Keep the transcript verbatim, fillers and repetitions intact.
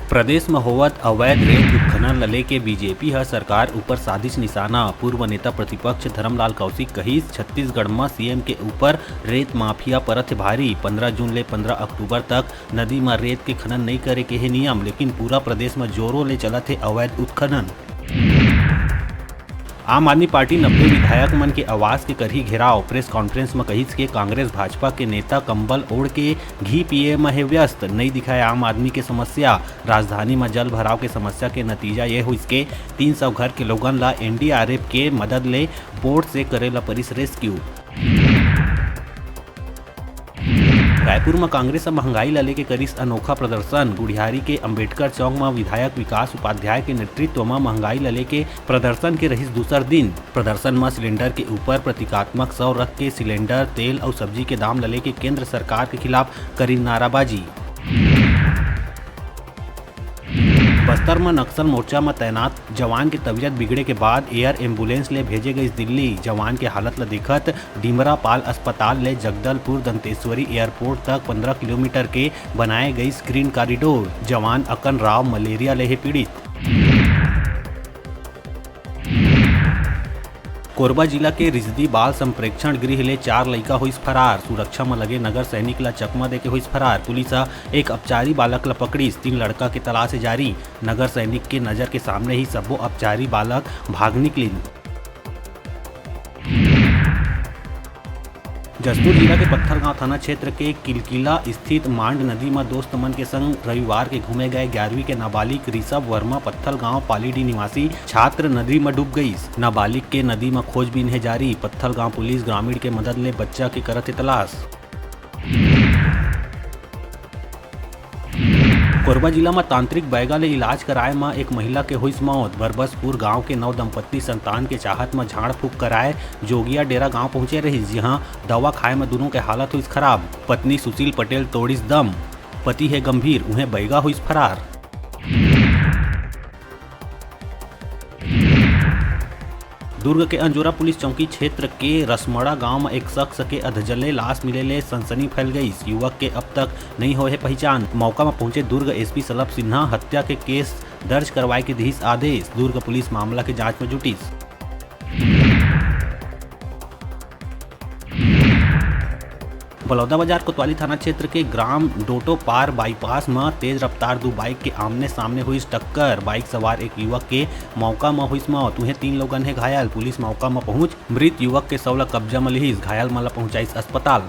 प्रदेश म होवत अवैध रेत उत्खनन ल लेके बीजेपी ह सरकार ऊपर साधिस निशाना। पूर्व नेता प्रतिपक्ष धरमलाल कौशिक कहिस, छत्तीसगढ़ म सीएम के ऊपर रेत माफिया परत हे भारी। पंद्रह जून ले पंद्रह अक्टूबर तक नदी म रेत के खनन नइ करे के हे नियम, लेकिन पूरा प्रदेश म जोरों ले चलत हे अवैध उत्खनन। आम आदमी पार्टी नब्बे विधायक मन के आवास के करही घेराव। प्रेस कॉन्फ्रेंस म कहिस के कांग्रेस भाजपा के नेता कंबल ओढ़ के घी पिए म हे व्यस्त, नइ दिखाए आम आदमी के समस्या। राजधानी म जल भराव के समस्या के नतीजा ये होइस के तीन सौ घर के लोगन ला एनडीआरएफ के मदद ले बोट से करे ला परिस रेस्क्यू। रायपुर म कांग्रेस ह महंगाई ल लेके करिस अनोखा प्रदर्शन। गुढ़ियारी के अंबेडकर चौक म विधायक विकास उपाध्याय के नेतृत्व म महंगाई ल लेके प्रदर्शन के रहिस दूसर दिन। प्रदर्शन म सिलेंडर के ऊपर प्रतीकात्मक सौ रख के सिलेंडर, तेल अउ सब्जी के दाम ल लेके केंद्र सरकार के खिलाफ करिन नाराबाजी। बस्तर म नक्सल मोर्चा म तैनात जवान के तबीयत बिगड़े के बाद एयर एम्बुलेंस ले भेजे गइस दिल्ली। जवान के हालत ल देखत डिमरापाल अस्पताल ले जगदलपुर दंतेश्वरी एयरपोर्ट तक पंद्रह किलोमीटर के बनाए गइस ग्रीन कॉरिडोर। जवान अकन राव मलेरिया ले हे पीड़ित। कोरबा जिला के रिजदी बाल संप्रेक्षण गृह ले चार लइका होइस फरार। सुरक्षा म लगे नगर सैनिक ला चकमा देके होइस फरार। पुलिस ह एक अपचारी बालक ला पकड़िस, तीन लड़का के तलाश हे जारी। नगर सैनिक के नजर के सामने ही सब्बो अपचारी बालक भाग निकलिन। जशपुर जिला के पत्थलगांव थाना क्षेत्र के किलकिला स्थित मांड नदी म दोस्त मन के संग रविवार के घूमे गए ग्यारहवीं के नाबालिग ऋषभ वर्मा, पत्थलगांव पालीडीह निवासी छात्र, नदी म डूब गईस। नाबालिग के नदी म खोजबीन हे जारी। पत्थलगांव पुलिस ग्रामीण के मदद ले बच्चा के करत हे तलाश। कोरबा जिला म तांत्रिक बैगा ले इलाज कराए म एक महिला के होइस मौत। बरबसपुर गांव के नव दंपत्ति संतान के चाहत म झाड़ फूक कराए जोगिया डेरा गांव पहुंचे रहिस, जिहां दवा खाए म दूनों के हालत होइस खराब। पत्नी सुशील पटेल तोड़िस दम, पति हे गंभीर, उहें बैगा होइस फरार। दुर्ग के अंजोरा पुलिस चौकी क्षेत्र के रसमड़ा गांव म एक शख्स के अधजले लाश मिले ले सनसनी फैल गईस। युवक के अब तक नइ होए हे पहिचान। मौका म पहुंचे दुर्ग एसपी सलभ सिन्हा हत्या के केस दर्ज करवाए के दिहिस आदेश। दुर्ग पुलिस मामला के जांच म जुटिस। बलौदाबाजार कोतवाली थाना क्षेत्र के ग्राम डोटोपार बाईपास म तेज रफ्तार दू बाइक के आमने सामने होइस टक्कर। बाइक सवार एक युवक के मौका म होइस मौत, उहें तीन लोगन हे घायल। पुलिस मौका म पहुंच मृत युवक के शव ल कब्जा म लिहिस, घायल मन ल पहुंचाइस अस्पताल।